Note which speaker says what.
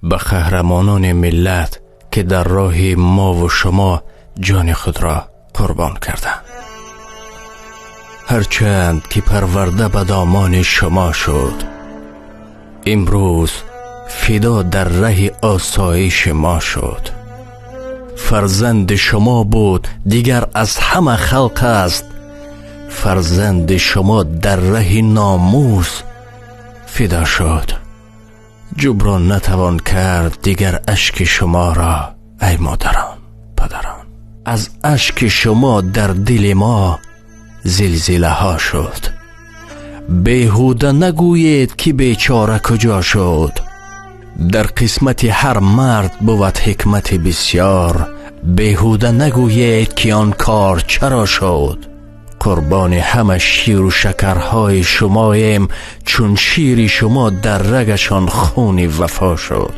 Speaker 1: Ба қаҳрамонони миллат, ки дар роҳи мо ва шумо ҷони худро қурбон карданд. Ҳарчанд ки парварда ба домани шумо шуд, имрӯз фидо дар роҳи осоиши мо шуд. Фарзанди шумо буд, дигар аз ҳама халқ аст. Фарзанди шумо дар роҳи номус фидо шуд. Ҷуброн натавон кард дигар ашки шуморо, эй модарон, падарон. Аз ашки шумо дар дили мо зилзилаҳо шуд. Беҳуда нагӯед, ки бечора куҷо шуд. Дар қисмати ҳар мард буд ҳикмат бисёр. Беҳуда нагӯед, ки он кор чаро шуд. Қурбони ҳама ширу шакарҳои шумоем, чун шири шумо дар рагашон хуни вафо шуд.